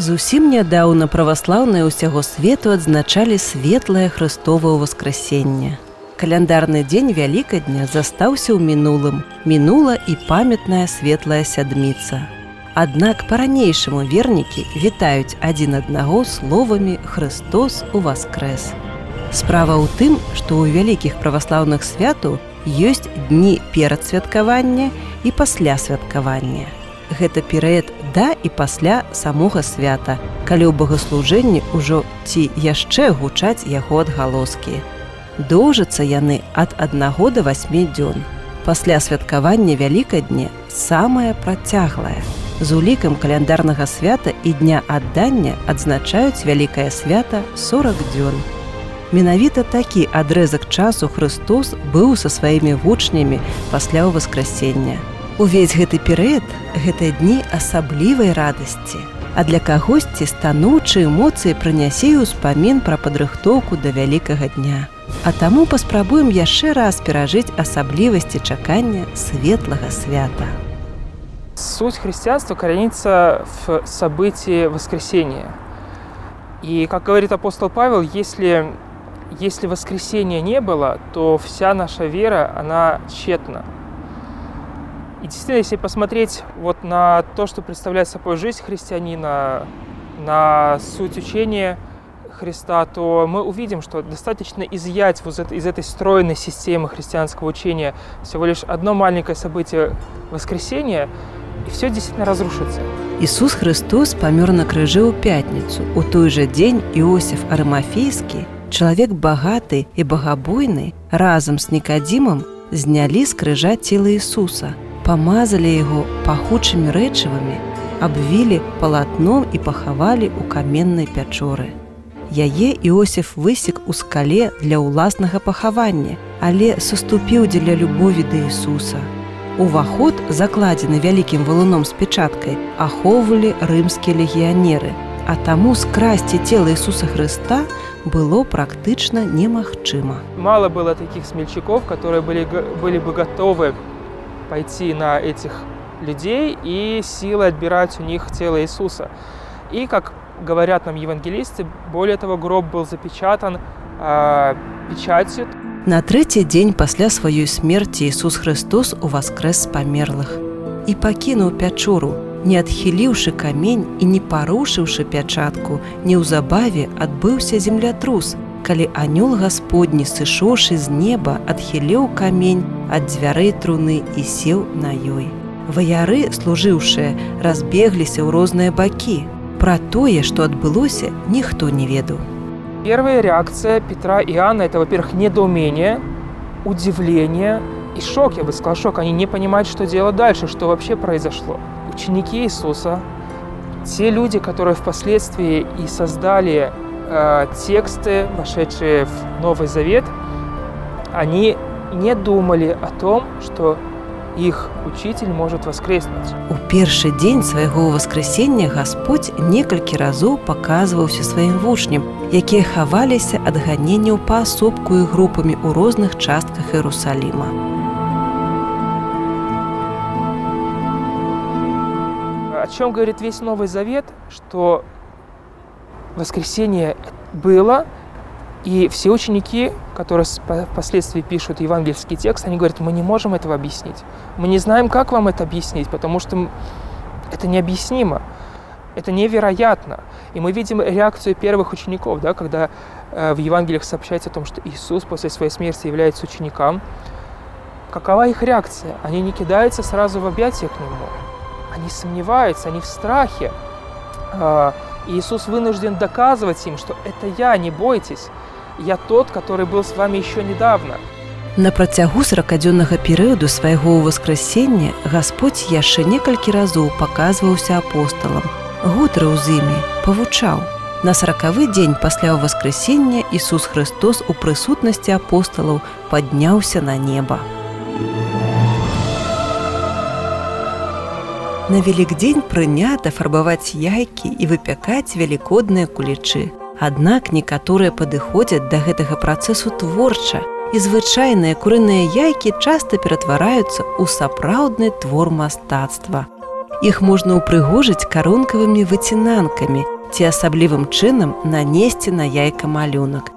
Зусім нядаўна праваслаўныя ўсяго свету адзначалі светлае Хрыстова ўваскрасенне. Каляндарны дзень Вялікадня застаўся ў мінулым, мінула і памятная светлая сядміца. Аднак па-ранейшаму вернікі вітаюць адзін аднаго словамі «Хрыстос уваскрэс». Справа ў тым, што ў вялікіх праваслаўных святаў ёсць дні перадсвяткавання і пасля святкавання. Гэта перыяд да і пасля самога свята, калі ў богаслужэнні ўжо ці яшчэ гучаць яго адгалоскі. Доўжацца яны ад 1 до 8 дзён. Пасля святкавання Вялікадня самае працяглае. З улікам каляндарнага свята і дня аддання адзначаюць вялікае свята 40 дзён. Менавіта такі адрэзак часу Хрыстос быў са сваімі вучнямі пасля ўваскрасення. Увесь гэты перыяд гэта дні асаблівай радасці. А для кагосьці станоўчыя эмоцыі прынясе і ўспамін пра падрыхтоўку да вялікага дня. А таму паспрабуем яшчэ раз перажыць асаблівасці чакання светлага свята. Суть христианства коренится в событии воскресения. И, как говорит апостол Павел, если воскресения не было, то вся наша вера, она тщетна. И действительно, если посмотреть вот на то, что представляет собой жизнь христианина, на суть учения Христа, то мы увидим, что достаточно изъять вот из этой стройной системы христианского учения всего лишь одно маленькое событие воскресения, и все действительно разрушится. Иисус Христос памёр на крыжы ў пятніцу. У той жа дзень Иосиф Арымафейскі, чалавек багаты і багабойны, разам з Нікадзімам знялі з крыжа цела Ісуса, памазалі яго пахучымі рэчывамі, абвілі палатном і пахавалі ў каменнай пячоры. Яе Іосиф высек у скале для ўласнага пахавання, але саступіў дзеля любові да Ісуса. Уваход, закладзены вялікім валуном з печаткай, ахоўвалі рымскія легіянеры, а таму скрасці цела Ісуса Хрыста было практычна немагчыма. Мало было таких смельчаков, которые были бы готовы пойти на этих людей и силой отбирать у них тело Иисуса. И, как говорят нам евангелисты, более того, гроб был запечатан печатью. На трэці дзень пасля сваёй смерці Ісус Хрыстос уваскрэс з памерлых і пакінуў пячору, не адхіліўшы камень і не парушыўшы пячатку. Неўзабаве адбыўся землятрус, калі анёл Гасподні, сышоўшы з неба, адхіліў камень ад дзвярэй труны і сеў на ёй. Ваяры, служыўшыя, разбегліся ў розныя бакі. Пра тое, што адбылося, ніхто не ведаў. Первая реакция Петра и Иоанна – это, во-первых, недоумение, удивление и шок, я бы сказал, шок. Они не понимают, что делать дальше, что вообще произошло. Ученики Иисуса, те люди, которые впоследствии и создали тексты, вошедшие в Новый Завет, они не думали о том, что их учитель может воскреснуть. У першы дзень свайго ўваскрасення Господь некалькі разоў паказваўся сваім вучням, якія хаваліся ад ганенняў паасобку і групамі ў розных частках Іерусаліма. О чем говорит весь Новый Завет? Что воскресение было, и все ученики, которые впоследствии пишут евангельский текст, они говорят, мы не можем этого объяснить. Мы не знаем, как вам это объяснить, потому что это необъяснимо, это невероятно. И мы видим реакцию первых учеников, да, когда в Евангелиях сообщается о том, что Иисус после своей смерти является ученикам. Какова их реакция? Они не кидаются сразу в объятия к нему. Они сомневаются, они в страхе. Иисус вынужден доказывать им, что это я, не бойтесь. Я тот, который был с вами еще недавно. На працягу 40-дзённага перыяду свайго ўваскрасення Господь яшчэ некалькі разоў паказваўся апосталам, гутарыў з імі, павучаў. На 40-ы дзень пасля ўваскрасення Ісус Хрыстос у прысутнасці апосталаў падняўся на неба. На Велікдзень прынята фарбаваць яйкі і выпякаць велікодныя кулічы. Аднак некаторыя падыходзяць да гэтага працэсу творча, і звычайныя курыныя яйкі часта ператвараюцца ў сапраўдны твор мастацтва. Іх можна ўпрыгожыць каронкавымі выцінанкамі ці асаблівым чынам нанесці на яйка малюнак.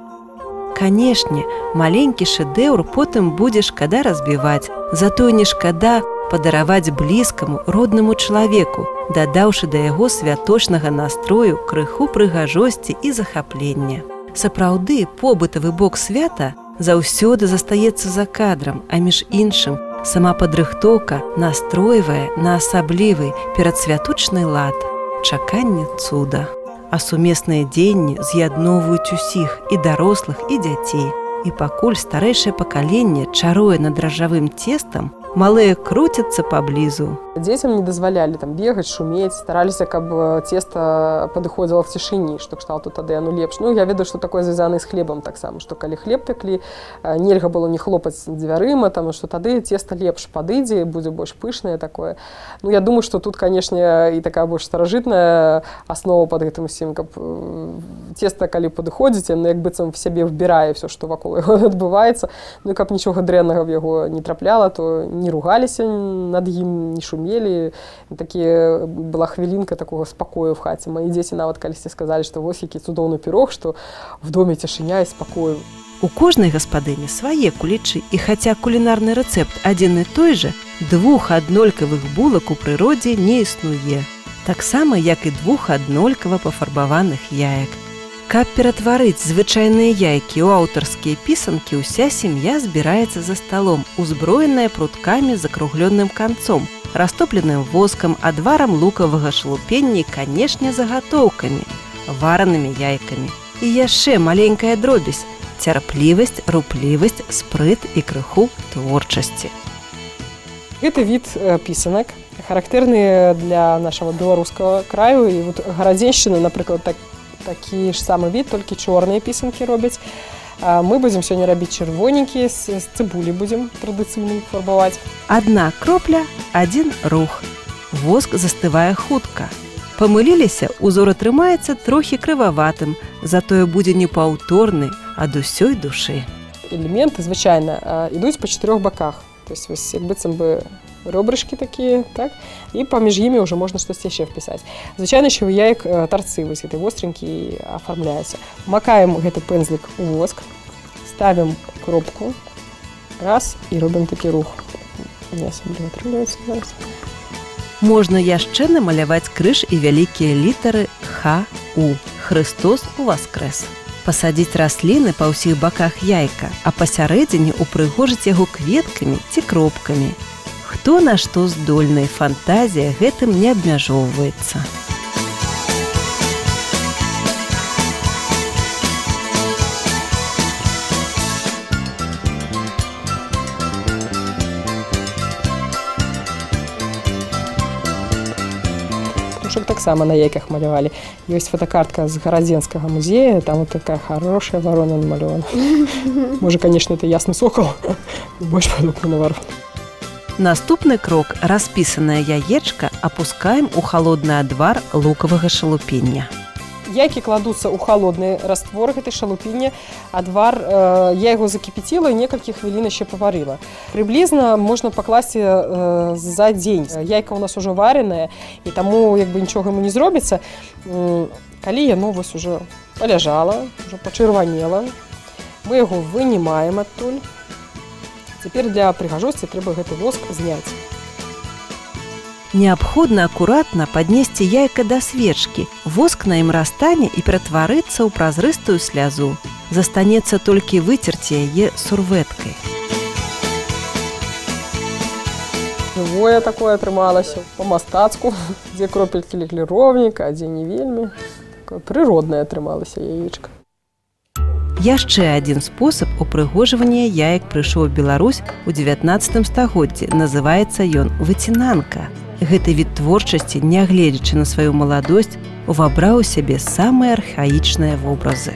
Канешне, маленькі шэдэўр потым будзе шкада разбіваць, затое не шкада падараваць блізкаму, роднаму чалавеку, дадаўшы да яго святочнага настрою крыху прыгажосці і захаплення. Сапраўды, побытавы бок свята заўсёды застаецца за кадрам, а між іншым, сама падрыхтоўка настройвае на асаблівы перадсвяточны лад, чаканне цуда. А сумесныя дзеянні з'ядноўваюць усіх, і дарослых, і дзяцей. І пакуль старэйшае пакаленне чаруе над дражджавым цестам, малыя круцяцца паблізу. Дзецям не дазвалялі там бегаць, шумець, стараліся, каб цеста падыходзіла в цішыні, што кшталту тады яно лепш. Ну, я ведаю, што такое звязана з хлебам таксама, што калі хлеб пеклі, нельга было не хлопаць дзвярыма, там, што тады цеста лепш падыдзе, будзе больш пышнае такое. Ну, я думаю, што тут, канешне, і такая больш старажытная аснова пад гэтым усім, каб цеста, калі падыходзіць, яно як быццам в сябе вбірае всё, што вакол яго адбываецца. Ну, і каб нічога дрэннага в яго не трапляла, то не ругаліся над ім, не шумелі. Такі была хвілінка такога спакою в хаце. Мае дзеці нават калісьці сказалі, што вось які цудоўны пірог, што в доме цішыня і спакою. У кожнай гаспадыні свае кулічы, і хаця кулінарны рэцэпт адзін і той жа, двух аднолькавых булак у прыродзе не існуе. Таксама, як і двух аднолькава пафарбаваных яек. Каб ператварыць звычайныя яйкі ў аўтарскія пісанкі, уся сям'я збіраецца за сталом, узброеная пруткамі з закруглённым канцом, растопленым воскам, адварам лукавага шалупення і, канешне, загатоўкамі, варанымі яйкамі. І яшчэ маленькая дробязь – цярплівасць, руплівасць, спрыт і крыху творчасці. Гэты від пісанак характэрны для нашага беларускага краю. І вот Гарадзеншчына, напрыклад, такі ж самы від, толькі чорныя пісанкі робяць. Мы будзем сёння рабіць чырвоненькія, з цыбулі будзем традыцыйна фарбаваць. Адна кропля, адзін рух. Воск застывае хутка. Памыліліся, узор атрымаецца трохі крываватым, затое будзе непаўторны ад усёй душы. Элементы, звычайна, ідуць па чатырох баках. То есть вось як быццам бы ребрышки такія, так? І паміж імі ўжо можна штосьці яшчэ впісаць. Звычайна, яшчэ ў яек тарцы вось гэты востренькі афармляюцца. Макаем гэты пэнзлік у воск, ставім кропку, раз, і робім такі рух. Не асабліва атрымліваецца зараз. Можна яшчэ намаляваць крыж і вялікія літары Х, У. Хрыстос уваскрэс. Пасадзіць расліны па ўсіх баках яйка, а пасярэдзіне ўпрыгожыць яго кветкамі ці кропкамі. Хто на што здольны, фантазія гэтым не абмяжоўваецца. Птушак таксама на яйках малявалі. Ёсць фотокартка з Гарадзенскага музея, там вот такая хорошая ворона намалёвана. Можа, конечно, это ясны сокол, больш падобна на ворону. Наступны крок – распісанае яечка апускаем у халодны адвар лукавага шалупення. Яйкі кладуцца ў халодны раствор гэтай шалупіння. Адвар, я яго закіпяціла і некалькі хвілін яшчэ паварыла. Прыблізна можна пакласці за дзень. Яйка ў нас ужо вареная, і таму як бы нічога яму не зробіцца. Калі яно вось ужо паляжала, ужо пачырванела, мы яго вынімаем адтуль. Цяпер для прыгажосці трэба гэты воск зняць. Неабходна акуратна паднесці яйка да свечкі. Воск на ім растане і ператварыцца ў празрыстую слязу. Застанецца толькі выцерці яе сурвэткай. Жывое такое атрымалася па-мастацку, дзе кропелькі леглі роўненька, а дзе не вельмі. Такое прыроднае атрымалася яечка. Яшчэ адзін спосаб упрыгожвання яек прыйшоў у Беларусь у 19 стагоддзі. Называецца ён выцінанка. Гэты від творчасці, нягледзячы на сваю маладосць, увабраў у сябе самыя архаічныя вобразы.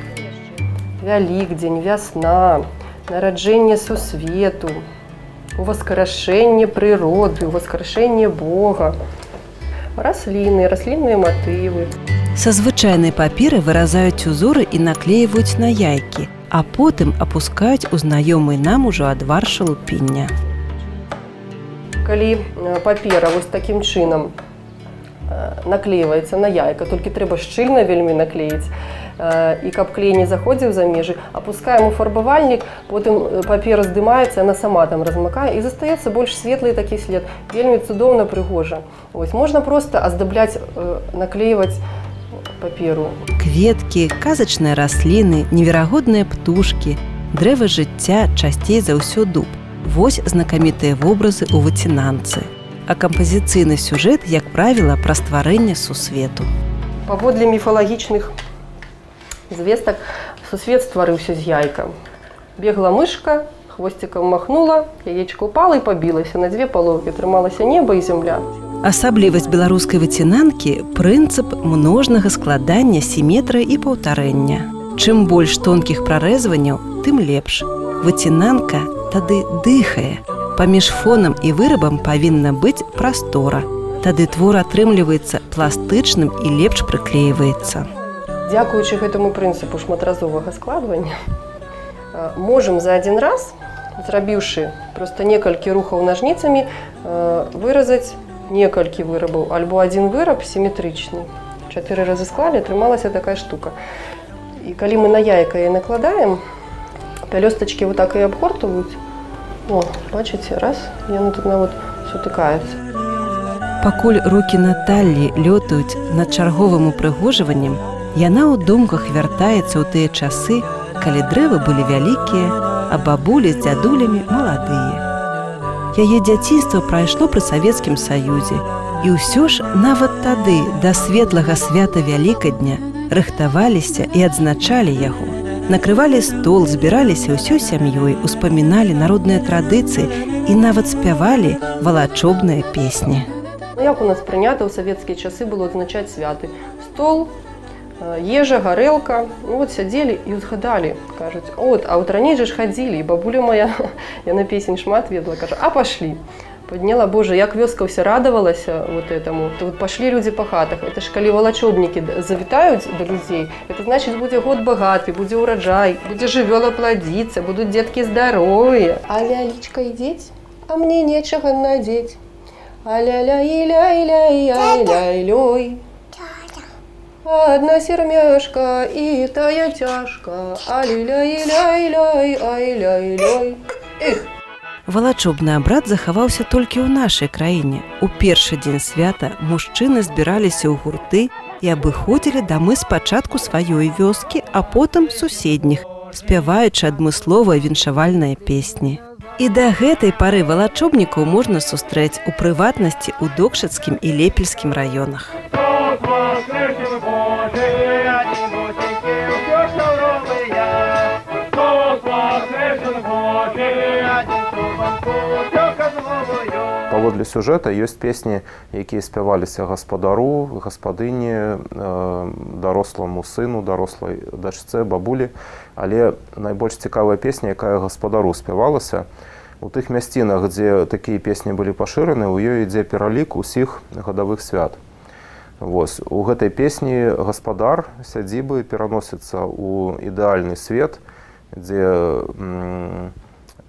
Вялікдзень, вясна, нараджэнне сусвету, уваскрашэнне прыроды, уваскрашэнне Бога, расліны, раслінныя матывы. Са звычайнай паперы выразаюць узоры і наклейваюць на яйкі, а потым апускаюць у знаёмы нам ужо адвар шалупіння. Калі папера вось такім чынам Наклейваецца на яйка, толькі трэба шчыльна вельмі наклеіць. І каб клей не заходзіў за межы, апускаем у фарбавальнік, потым папера здымаецца, она сама там размакае і застаецца больш светлы такі след. Вельмі цудоўна, прыгожа. Вось, можна проста аздабляць, наклейваць паперу. Кветкі, казачныя расліны, неверагодныя птушкі, дрэва жыцця, часцей за ўсё дуб. Вось знакамітыя вобразы ў выцінанцы. А кампазіцыйны сюжэт, як правіла, пра стварэнне сусвету. Паводле міфалагічных звестак, сусвет стварыўся з яйка. Бегла мышка, хвосцікам махнула, яечко упала і пабілася на дзве палоўкі, атрымалася неба і зямля. Асаблівасць беларускай выцінанкі прынцып множнага складання, сіметрыі і паўтарэння. Чым больш тонкіх прарэзванняў, тым лепш. Выцінанка тады дыхае. Паміж фонам і вырабам павінна быць прастора. Тады твор атрымліваецца пластычным і лепш прыклейваецца. Дзякуючы гэтаму прынцыпу шматразовага складвання, можам за адзін раз, зрабіўшы проста некалькі рухаў нажніцамі, выразаць некалькі вырабаў, альбо адзін выраб сіметрычны. 4 разы склалі, атрымалася такая штука. І калі мы на яйка яе накладаем, пялёстачкі вот так і абгортваюць. О, бачыце, раз, яны тут нават сутыкаюцца. Пакуль рукі Наталлі лётаюць над чарговым упрыгожваннем, яна ў думках вяртаецца ў тыя часы, калі дрэвы былі вялікія, а бабулі з дзядулямі маладыя. Яе дзяцінства прайшло пры Савецкім Саюзе. І ўсё ж нават тады да светлага свята Вялікадня рыхтаваліся і адзначалі яго. Накрывалі стол, збіраліся ўсёй сям'ёй, успаміналі народныя традыцыі і нават спявалі валачобныя песні. Як у нас прынята ў савецкія часы было адзначаць святы? Стол, ежа, гарэлка. Сядзелі і узгадалі, кажуць, от, а от раней жа ж хадзілі, і бабуля моя, яна песень шмат ведала, кажа, а пашлі. Подняла, боже, як вёска вся радовалася вот этому. То вот пошли люди по хатах. Это ж калі валачобнікі завітаюць до людей, это значит, будзе год богатый, будзе урожай, будзе жывёла плодиться, будут детки здоровые. А лялечка идеть, а мне нечего надеть. А ля-ля-и-ля-и-ля-и-ля-и-лёй. Одна сермяшка и тая тяжка. А ля-ля-и-ля-и-ля-и-ля-и-лёй. Эх! Валачобны абрад захаваўся толькі ў нашай краіне. У першы дзень свята мужчыны збіраліся ў гурты і абыходзілі дамы спачатку сваёй вёскі, а потым суседніх, спяваючы адмысловыя віншавальныя песні. І да гэтай пары валачобнікаў можна сустрэць у прыватнасці ў Докшыцкім і Лепельскім раёнах. Паводле сюжэта ёсць песні, якія спяваліся гаспадару, гаспадыні, даросламу сыну, дарослай дачцэ, бабулі. Але найбольш цікавая песня, якая гаспадару спявалася, у тых мясцінах, дзе такія песні былі пашыраны, у ёй ідзе пералік усіх гадавых свят. Вось. У гэтай песні гаспадар сядзібы пераносіцца ў ідэальны свет, дзе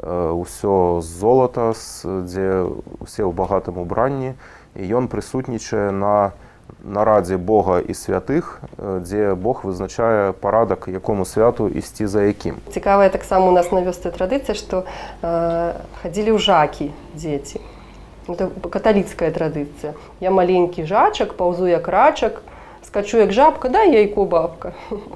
ўсё з золата, дзе ўсе ў багатым убранні, і ён прысутнічае на нарадзе Бога і святых, дзе Бог вызначае парадак, якому святу ісці за якім. Цікавая таксама у нас на вёсцы традыцыя, што хадзілі ў жакі дзеці. Это каталіцкая традыцыя. Я маленькі жачак, паўзу як рачак, скачу як жабка, дай яйко, бабка.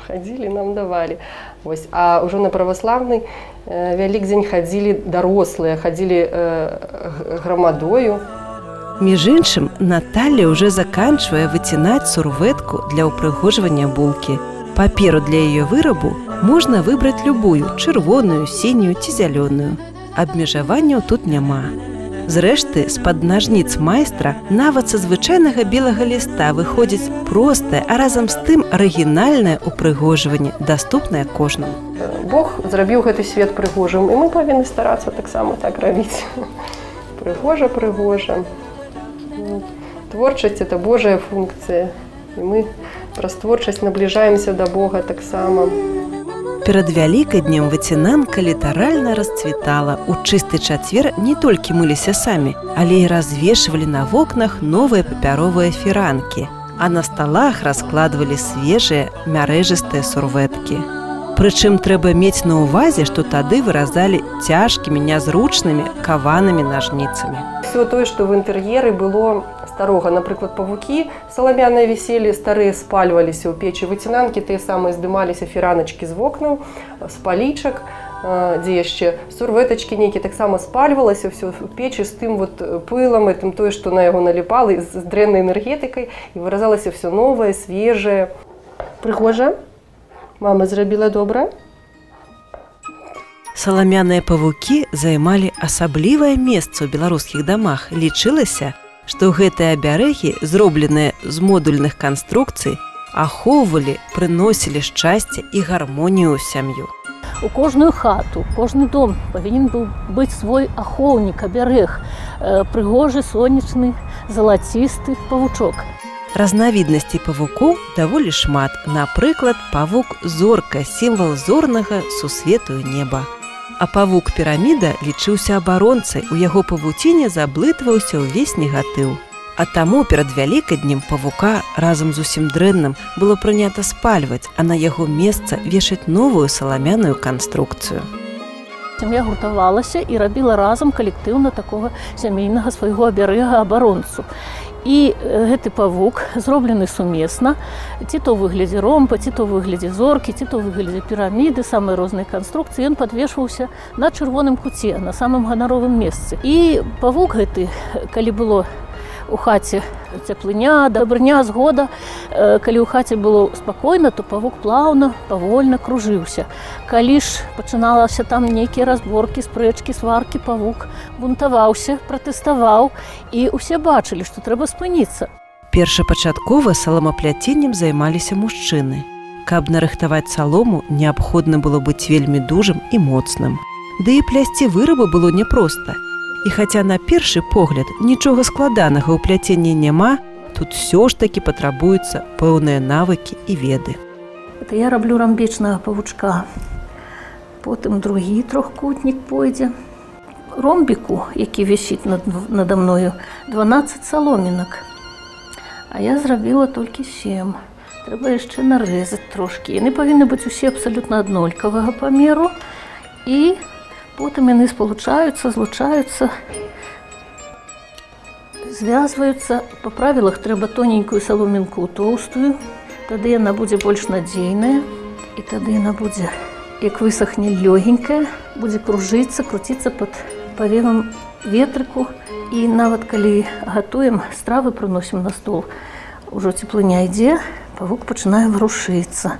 Хадзілі, нам давалі. Вось. А ўжо на праваслаўны Вялікдзень хадзілі дарослыя, хадзілі грамадою. Між іншым, Наталля ўжо заканчвае выцінаць сурвэтку для ўпрыгожвання булкі. Паперу для яе вырабу можна выбраць любую чырвоную, сінюю ці зялёную. Абмежаванняў тут няма. Зрэшты, з-пад нажніц майстра нават са звычайнага белага ліста выходзіць простае, а разам з тым арыгінальнае ўпрыгожванне, даступнае кожнаму. Бог зрабіў гэты свет прыгожым, і мы павінны старацца таксама так рабіць. Прыгожа, прыгожа. Творчасць – это Божая функцыя. І мы праз творчасць набліжаемся да Бога таксама. Перад Вялікаднем выцінанка літаральна расцвітала. У чысты чацвер не толькі мыліся самі, але і развешвалі на вокнах новыя папяровыя фіранкі, а на сталах раскладвалі свежыя мярэжыстыя сурвэткі. Прычым трэба мець на ўвазе, што тады выразалі цяжкімі, нязручнымі каванымі нажніцамі. Всё тое, што ў інтэр'еры было старога, напрыклад, павукі саламяныя віселі, старыя спальваліся ў печы, выцінанкі тыя самыя здымаліся фіраначкі з вокнаў, з палічак, дзе яшчэ сурвэтачкі нейкія таксама спальвалася ўсё ў печы з тым вот пылам, і тым тое, што на яго наліпала, і з дрэннай энергетыкай, і выразалася ўсё новае, свежае. Прыгожа? Мама зрабіла добра? Саламяныя павукі займалі асаблівае месца ў беларускіх дамах. Лічылася, што гэтыя абярэгі, зробленыя з модульных канструкцый, ахоўвалі, прыносілі шчасце і гармонію ў сям'ю. У кожную хату, кожны дом павінен быў быць свой ахоўнік, абярэг, прыгожы, сонечны, залацісты павучок. Разнавіднасцей павукоў даволі шмат. Напрыклад, павук-зорка, сімвал зорнага сусвету і неба. А павук-піраміда лічыўся абаронцай, у яго павуціне заблытваўся ўвесь негатыў. А таму перад Вялікаднем павука разам з усім дрэнным было прынята спальваць, а на яго месца вешаць новую саламяную канструкцыю. Сям'я гуртавалася і рабіла разам калектыўна такога сямейнага свайго абярэга абаронцу. І гэты павук зроблены сумесна, ці то ў выглядзе ромба, ці то ў выглядзе зоркі, ці то ў выглядзе піраміды, самыя розныя канструкцыі, ён падвешваўся на чырвоным куце, на самым ганаровым месцы. І павук гэты, калі было у хаце цяплыня, дабрыня, згода, калі ў хаце было спакойна, то павук плаўна, павольна кружыўся. Калі ж пачыналася там нейкія разборкі, спрэчкі, сваркі, павук бунтаваўся, пратэставаў, і ўсе бачылі, што трэба спыніцца. Першапачаткова саламапляценнем займаліся мужчыны. Каб нарыхтаваць салому, неабходна было быць вельмі дужым і моцным. Ды і плясці вырабы было няпроста. І хаця на першы погляд нічога складанага ў пляценні няма, тут усё ж такі патрабуюцца пэўныя навыкі і веды. Это я раблю рамбічнага павучка. Потым другі трохкутнік пойдзе. Ромбіку, які вісіць надо мною, 12 саломінак. А я зрабіла толькі 7. Трэба яшчэ нарэзаць трошкі. Яны павінны быць усе абсалютна аднолькавага памеру. І потым яны спалучаюцца, злучаюцца, звязваюцца. Па правілах трэба тоненькую саломінку тоўстую, тады яна будзе больш надзейная, і тады яна будзе, як высахне, лёгенькая, будзе кружыцца, круціцца пад павевам ветрыку. І нават калі гатуем, стравы прыносім на стол, ужо цеплыня ідзе, павук пачынае варушыцца,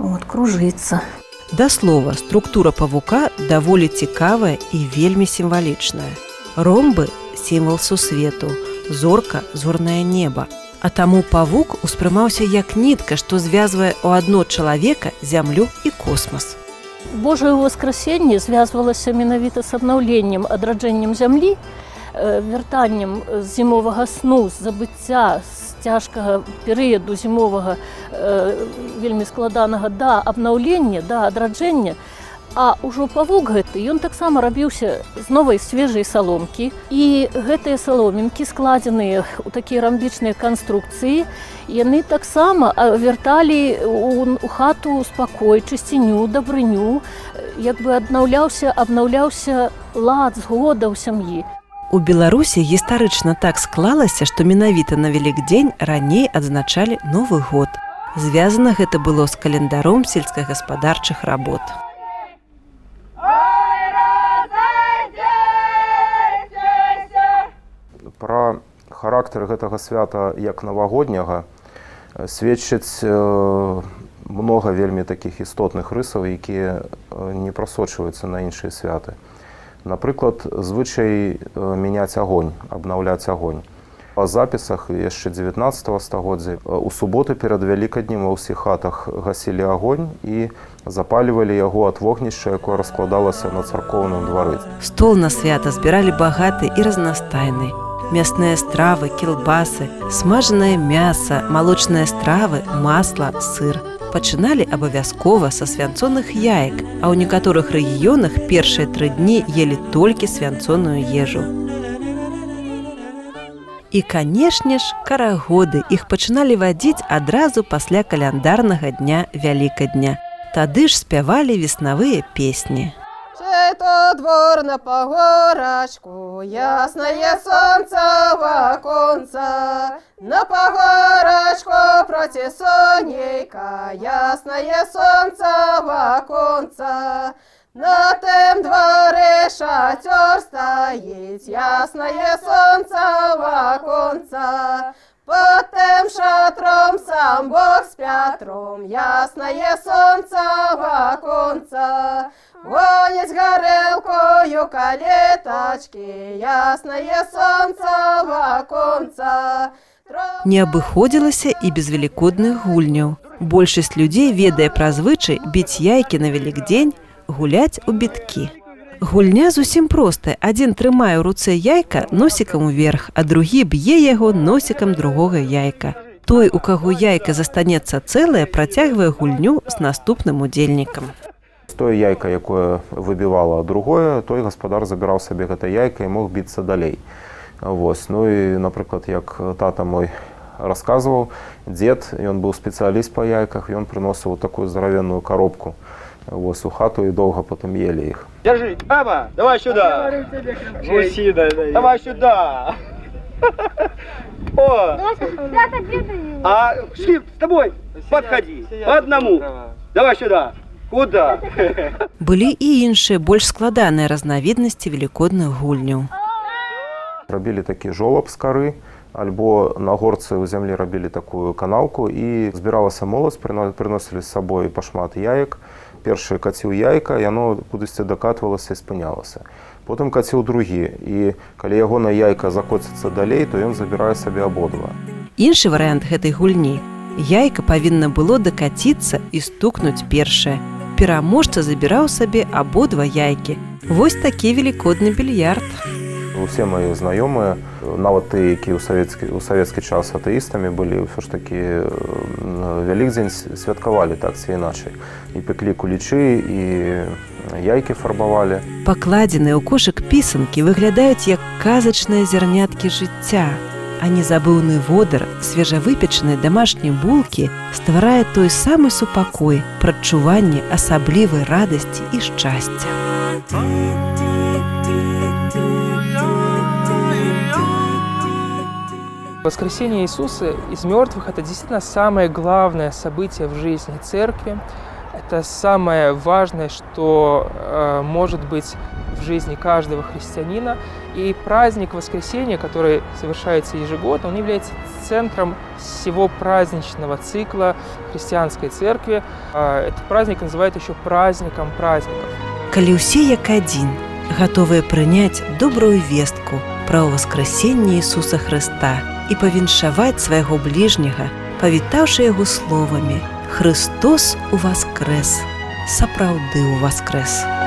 вот, кружыцца. Да слова, структура павука даволі цікавая і вельмі сімвалічная. Ромбы – сімвал сусвету, зорка – зорнае неба. А таму павук успрымаўся як нітка, што звязвае ў адно чалавека, зямлю і космас. Божае ўваскрасенне звязвалася менавіта з абнаўленнем, адраджэннем зямлі, вяртаннем з зімовага сну, з забыцця, з цяжкага перыяду зімовага, вельмі складанага, да абнаўлення, да адраджэння. А ўжо павук гэты, ён таксама рабіўся з новай свежай саломкі. І гэтыя саломінкі, складзеныя ў такія рамбічныя канструкцыі, яны таксама вярталі ў хату спакой, чысціню, дабрыню, як бы абнаўляўся лад, згода ў сям'і. У Беларусі гістарычна так склалася, што менавіта на Вялікдзень раней адзначалі Новы год. Звязана гэта было з календаром сельскагаспадарчых работ. Пра характар гэтага свята як навагодняга сведчыць многа вельмі такіх істотных рысаў, якія не прасочваюцца на іншыя святы. Напрыклад, звычай мяняць агонь, абнаўляць агонь. Па запісах яшчэ 19 стагоддзя у суботу перад Вялікаднем ва ўсіх хатах гасілі агонь і запальвалі яго ад вогнішча, якое раскладалася на царкоўным двары. Стол на свята збіралі багаты і разнастайны. Мясныя стравы, кілбасы, смажанае мяса, малочныя стравы, масла, сыр. Пачыналі абавязкова са свянцоных яек, а ў некаторых рэгіёнах першыя 3 дні елі толькі свянцоную ежу. І, канешне ж, карагоды. Іх пачыналі вадзіць адразу пасля каляндарнага дня Вялікадня. Тады ж спявалі веснавыя песні. Чей то двор на пагорачку, ясное солнце в оконца. На пагорачку проти сонейка, ясное солнце в оконца. На тем дворе шатер стоит, ясное солнце в оконца. Под тем шатром сам Бог с Петром, ясное солнце в оконца. Гонит горелкою калеточки, ясное солнце в оконца. Не абыходзілася і без велікодных гульняў. Большасць людзей ведае пра звычай біць яйкі на Велікдзень, гуляць у біткі. Гульня зусім простая. Адзін трымае ў руцэ яйка носікам уверх, а другі б'е яго носікам другога яйка. Той, у каго яйка застанецца цэлае, працягвае гульню з наступным удзельнікам. Тое яйка, якое выбівала другое, той гаспадар забіраў сабе гэта яйка і мог біцца далей. Вось. Ну і, напрыклад, як тата мой расказваў, дзед, ён быў спецыяліст па яйках, ён прыносіў такую здаравенную коробку вось, у хату і доўга потым ели іх. Держи, баба, давай сюда. Давай сюда. О! А с кем? С тобой? Подходи, по одному. Давай сюда. Куда? Былі і іншыя, больш складаныя разнавіднасці велікодных гульняў. Рабілі такі жолаб з кары, альбо на горцы ў зямлі рабілі такую канаўку, і збіралася моладзь, прыносілі з сабой пашмат яек. Першы каціў яйка, яно кудысьці дакатвалася і спынялася. Потым каціў другі, і калі ягонае яйка закоціцца далей, то ён забірае сабе абодва. Іншы варыянт гэтай гульні. Яйка павінна было дакаціцца і стукнуць першае. Пераможца забіраў сабе абодва яйкі. Вось такі велікодны більярд. Усе мае знаёмыя, нават тыя, якія ў савецкі час атэістамі былі, ўсё ж такі Вялікдзень святкавалі так ці іначай. І пеклі кулічы, і яйкі фарбавалі. Пакладзеныя ў кошык пісанкі выглядаюць як казачныя зярняткі жыцця. А незабыўны водар свежавыпечанай дамашняй булкі стварае той самы супакой, прадчуванне асаблівай радасці і шчасця. Воскресение Иисуса из мертвых – это действительно самое главное событие в жизни церкви. Это самое важное, что может быть в жизни каждого христианина. И праздник Воскресения, который совершается ежегодно, он является центром всего праздничного цикла христианской церкви. Этот праздник называют еще праздником праздников. Калі ўсе як адзін гатовыя прыняць добрую вестку пра ўваскрасенне Ісуса Хрыста і павіншаваць свайго бліжняга, павітаўшы яго словамі: «Хрыстос уваскрэс, сапраўды ўваскрэс».